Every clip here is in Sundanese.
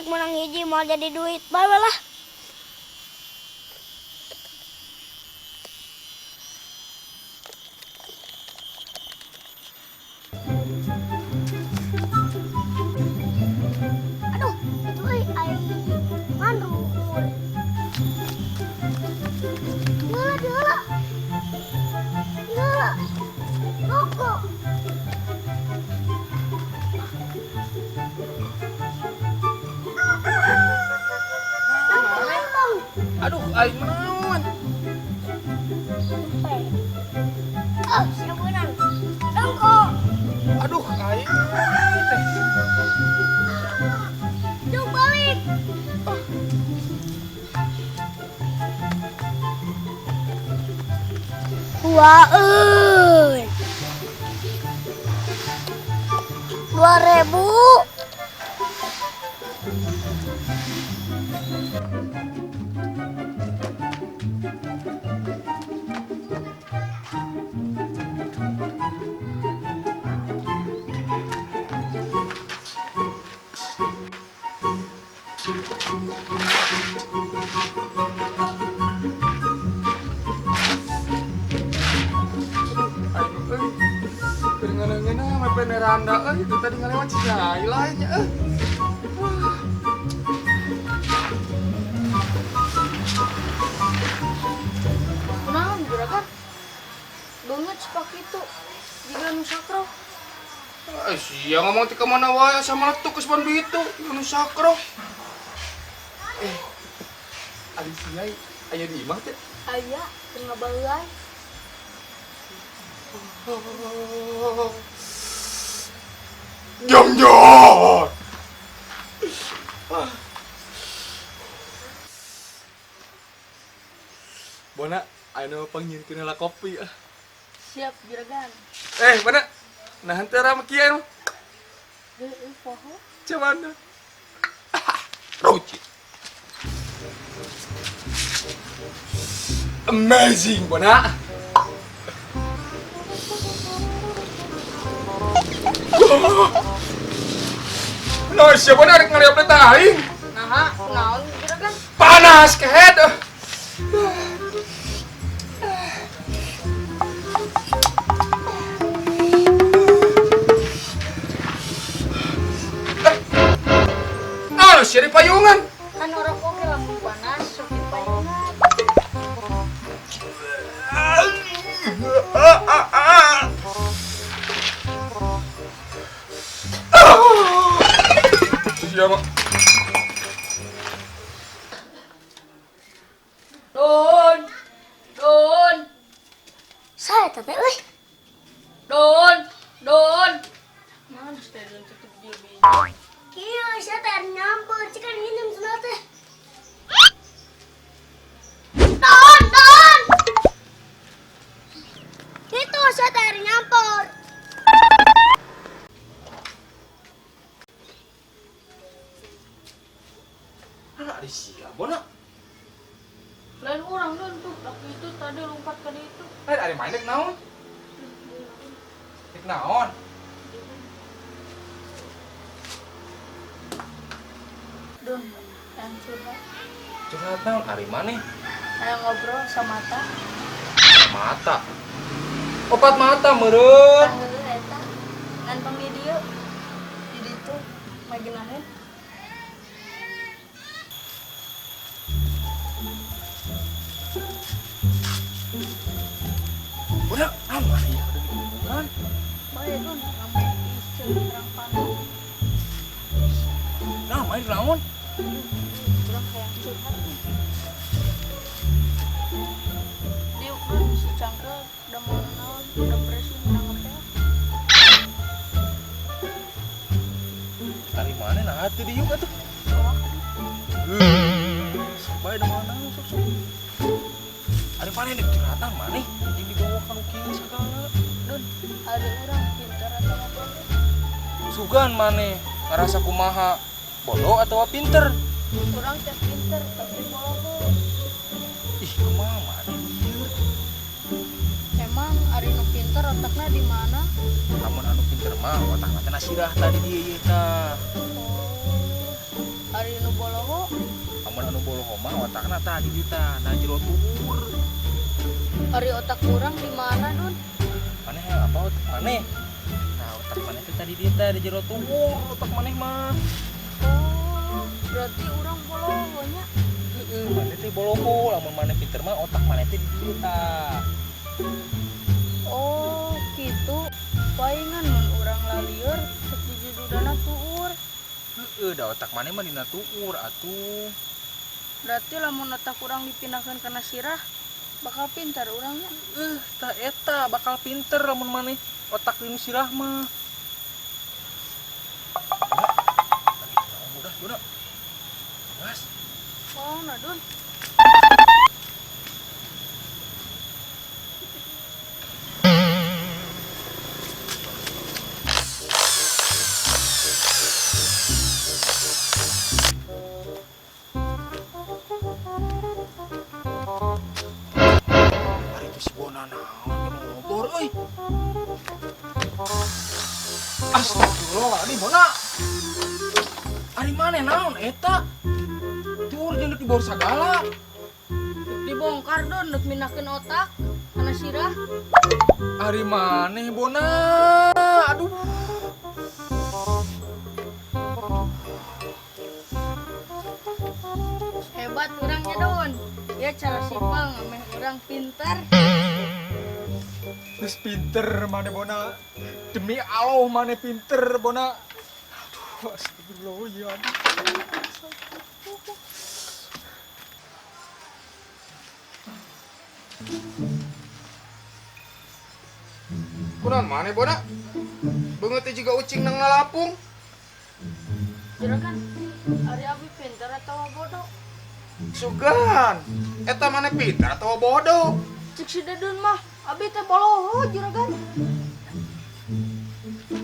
Rek menang hiji mau jadi duit bae lah. Aduh, itu euy aing mandruhur. Geula geula. Geula. Rokok. Nangtung. Aduh, aing naon? Oh, siap beunang. Dongko. Aduh, aing teh. Jung balik. Wah, euy. 2.000. Randa itu tadi ngalewat si lainnya Kunaon juragan? Banget sepak itu jiga nu sakro. Sia ngomong ti ka mana wae asa meletuk geus bandu itu nu sakro. Ari sia aya di imah teh? Aya, teu ngabalai. Jom. Bona, ayo panggilkeun heula kopi ah. Siap juragan. Bona. Nah, henteu rame kieu. Heueuh poho. Cuman. Ruci. Amazing, Bona. Nah, siapa nih ngeliat pelita aing? Nah, naon juragan? Panas kehed. Nah, lu di payungan. Kan orang oke lamun panas sok di payungan. Siapa? Don. Don. Saya teh euy. Don. Don. Mana teh don tutup dia biji. Kieu sia teh nyamper cikan minum cenah teh. Don, don. Itu sia teh nyamper. Ada sia, Bona. Lain orang don tuh, tapi itu tadi lompat ke itu. Ada main dek naon? Dek naon? Don, yang curhat. Curhat naon? Ari maneh? Ayo ngobrol sama mata. Mata. Opat mata meureun. Tah eta. Ngan pamidieu. Di ditu magenaheun. Udah, aman ya, udah dikuburan. Bae Don, rame iceun terang panon. Nah, main naon? Urang hayang curhat nih. Diuk Don si cangkel udah mau naon, udah beresin, udah ngepel. Ari mana nah hati diuk atuh? Soak. Sok bae da mana sok sok. Ari mana nih curhatan maneh? Jeung dibawa ka nu kieu segala. Don, ada orang pintar atau bodoh? Sugan maneh ngarasa kumaha? Bodoh atau pinter? Urang teh pinter tapi bodoh. Ih, kumaha maneh ieu? Emang ari nu pinter otakna di mana? Lamun anu pinter mah otakna teh nasirah tadi dieu ieu tah. Oh. Ari nu boloho? Amun anu boloho mah otakna tah di dieu tah, na jero tuur. Ari otak urang di mana, Dun? Maneh apa otak maneh? Nah, otak maneh teh tadi dieu tah di jero tuur otak maneh mah. Oh, berarti urang boloho nya. Heeh, maneh teh boloho, lamun maneh pinter mah otak maneh teh di dieu tah. Oh, gitu. Palingan mun urang lalieur sok dijududana tuur. Heeh, da otak maneh mah dina tuur atuh. Berarti lamun otak urang dipindahkeun kana sirah bakal pintar urangnya. Tah eta bakal pinter lamun maneh otak dina sirah mah. Udah, udah. Mas. Oh, nah, Dun. Ari itu si Bona naon ngobrol euy. Astagfirullahaladzim, Bona. Ari maneh naon eta? Tuur jeung deuk dibor sagala. Dibongkar, Dun, deuk mindahkeun otak kana sirah. Ari maneh, Bona. Aduh. Hebat urangnya, Dun. Ya cara simpel ngameh urang pintar. Geus pinter maneh, Bona. Demi Allah maneh pinter, Bona. Aduh, astagfirullah ya. Kunaon maneh, Bona? Beungeut teh jiga ucing nang ngalapung. Juragan, ari abi pintar atau bodoh? Sugan, eta maneh pintar atau bodoh? Cek si Dedun mah, abi teh boloho juragan.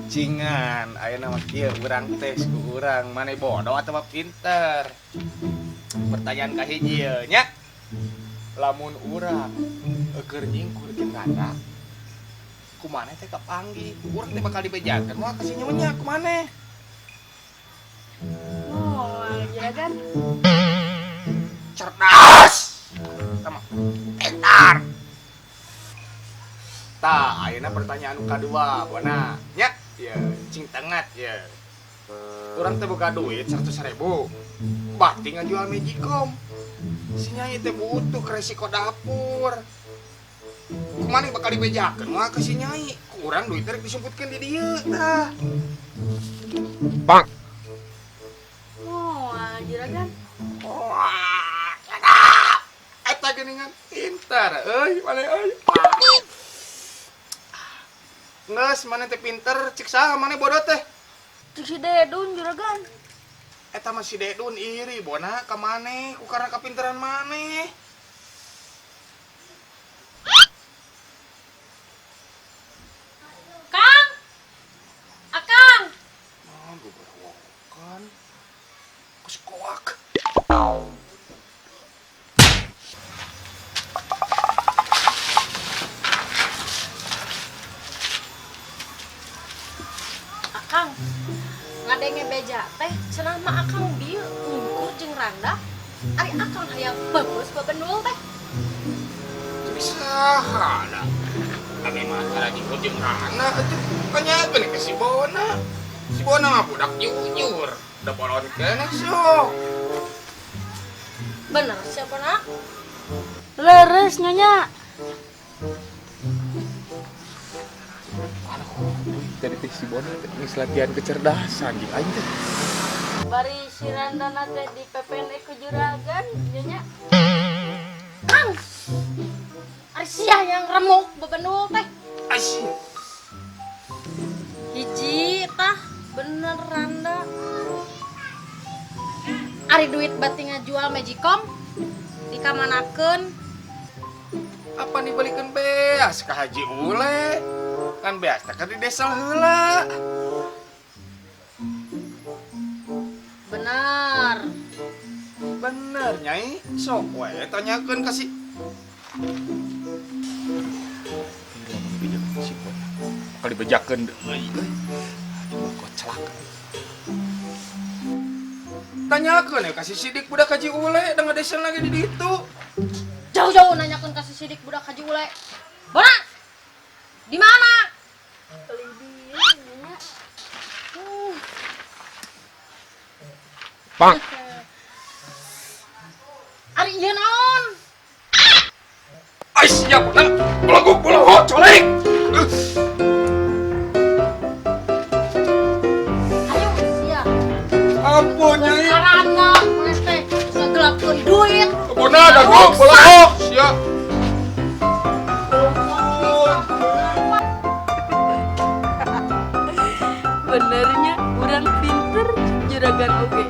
Cingan, ayeuna mah kieu urang tes ku urang maneh bodoh atau pinter. Pertanyaan kahiji ieu nya. Lamun urang keur nyingkur jeung Randa, ku maneh teh kapanggih, urang teh bakal dibejakeun moal ka si nyonya ku maneh. Oh, juragan. Cerdas. Sama pintar. Tah, ayeuna pertanyaan kadua, Bona. Nya, ya, cing tengat ya. Urang teh boga duit 100.000. Bati ngajual Magicom. Si nyai teh butuh resiko dapur. Kumaha bakal dibejakeun moal ka si nyai? Ku urang duit rek disumputkeun di dieu tah. Bang. Oh, juragan. Wah, cakep. Eta geuningan pintar euy, maneh euy. Geus maneh teh pinter, cek saha maneh bodoh teh? Cek si Dedun juragan. Eta mah si Dedun iri Bona ka maneh ku karena kapinteran maneh. Kang. Akang. Ah, goberokan. Kus koak. Akang. Ngadenge beja teh cenah mah akang bieu nyingkur jeung Randa. Ari akang hayang bagus babendul teh. Jadi saha da? Abi mah tara nyingkur jeung Randa atuh. Tanyakeun ke si Bona. Si Bona mah budak jujur. Da bolon keneh sok. Bener siapa nak? Leres nyonya. Aduh, tadi teh si Bona teh geus latihan kecerdasan jeung aing teh. Bari si Randa na teh di PPN ku juragan nyonya. Kang. Ari sia yang remuk bebendul teh. Asyik. Hiji tah bener Randa. Ari duit bati ngajual Magicom dikamanakeun? Apa dibalikeun beas ka Haji Ule? Kan beas teh keur di desa heula. Benar. Bener nyai, sok we tanyakeun ka si Bakal dibejakeun deui euy. Aduh, kok celaka. Tanyakeun ya ka si Sidik budak Haji Ule da ngadesain lagi di ditu. Jauh-jauh nanyakeun ka si Sidik budak Haji Ule. Bona. Di mana? Beli dia nya. Bang. Ari ieu naon? Ai sia Bona. Belaguk bolehok colek. Ayo sia. Ampun Nyai. Karana maneh teh bisa gelapkeun duit. Bona dago bolehok sia. Benernya urang pinter, juragan oge.